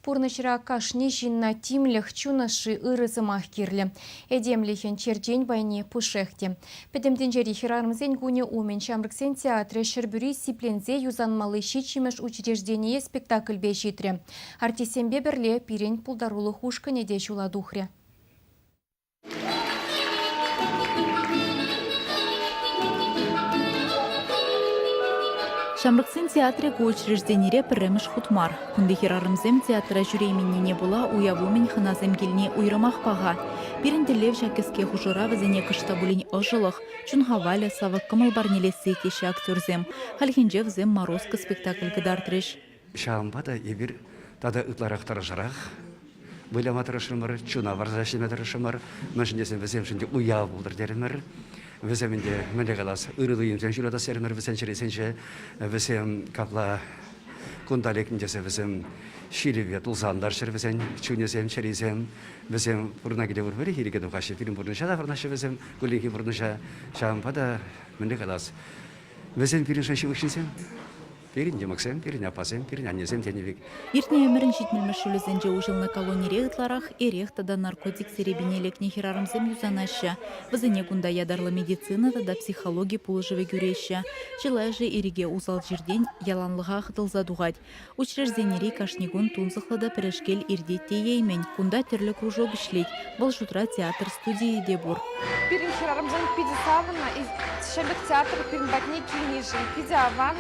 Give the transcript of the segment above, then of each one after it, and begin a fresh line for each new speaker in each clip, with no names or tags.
Пурнӑҫра кашни ҫынна тимлӗх, чун ӑшши, ырӑ сӑмах кирлӗ. Этемлӗхӗн черчен пайне пушшех те. Пӗтӗм тӗнчери хӗрарӑмсен кунӗ умӗн Ҫамрӑксен театрӗ Ҫӗрпӳри сипленсе юсанмалли ҫиччӗмӗш учреждение спектакльпе ҫитрӗ. Артистсемпе пӗрле пирӗн пултарулӑх ушкӑнӗ те ҫула тухрӗ.
Ҫамрӑксен театрӗ ку учрежденире пӗрремӗш хут мар. Кунти хӗрарӑмсем театра ҫӳрейменнине пула уяв умӗн хӑнасем килни уйрӑмах паха. Пирӗн тӗллев ҫак кӗске хушӑра вӗсене кӑшт та пулин ӑшӑлӑх, чун хавалӗ, савӑк кӑмӑл парнелесси, теҫҫӗ актерсем. Хальхинче вӗсем «Морозко» спектакль кӑтартрӗҫ.
Ҫавӑнпа та эпир тата ытларах тӑрӑшарах выляма тӑрӑшрӑмӑр, чуна парса ӗҫлеме тӑрӑшрӑмӑр. Мӗншӗн тесен вӗсемшӗн те уяв пултӑр терӗмӗр. Вӗсем ӗнтӗ, мӗнле калас, ырӑ туйӑмсем ҫуратас терӗмӗр вӗсен чӗрисенче. Вӗсем капла кунта лекнӗ тесе вӗсем ҫилӗпе тулса антарччӑр вӗсен чунӗсем, чӗрисем. Вӗсем пурӑна киле пурпӗрех ирӗке тухаҫҫӗ. Пирӗн пурнӑҫа таврӑнаҫҫӗ вӗсем, кулленхи пурнӑҫа. Ҫавӑнпа та, мӗнле калас, вӗсем пирӗншӗн ҫывӑх ҫынсем. Пирӗн йӑмӑксем, пирӗн аппасем, пирӗн аннесем тенӗ пек.
Иртнӗ ӗмӗрӗн ҫитмӗлмӗш ҫулӗсенче уҫӑлнӑ колонире ытларах эрех тата наркотик серепине лекнӗ хӗрарӑмсем юсанаҫҫӗ. Вӗсене кунта ятарлӑ медицина тата психологи пулӑшӑвӗ кӳреҫҫӗ. Чылайӑшӗ ирӗке усал чиртен яланлӑха хӑтӑлса тухать. Учрежденири кашни кун тунсӑхлӑ та пӗрешкел иртет тееймӗн. Кунта тӗрлӗ кружок ӗҫлет. Вӑл шутра театр студийӗ те пур.
Пирӗн хӗрарӑмсем питӗ савӑннӑ. Ҫӗмӗрт театр пирӗн патне килнишӗн питӗ аван,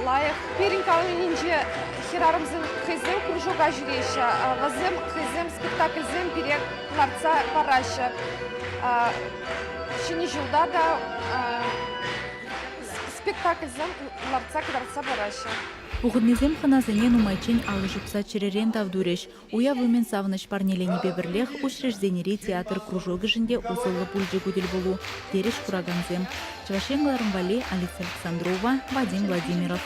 лайӑх. Пирӗн колонинче хӗрарӑмсем хӑйсем кружока ҫӳреҫҫӗ. Вӗсем хӑйсем спектакльсем пире лартса параҫҫӗ. Ҫӗнӗ ҫулта та спектакльсем лартса кӑтартса параҫҫӗ.
Пухӑннисем хӑнасене нумайччен алӑ ҫупса чӗререн тав турӗҫ. Уяв умӗн савӑнӑҫ парнеленипе пӗрлех учрежденири театр кружокӗшӗн те усӑллӑ пулчӗ ку тӗлпулу, терӗҫ куракансем. Чӑваш Ен кӑларӑм валли Алиса Александрова, Вадим Владимиров.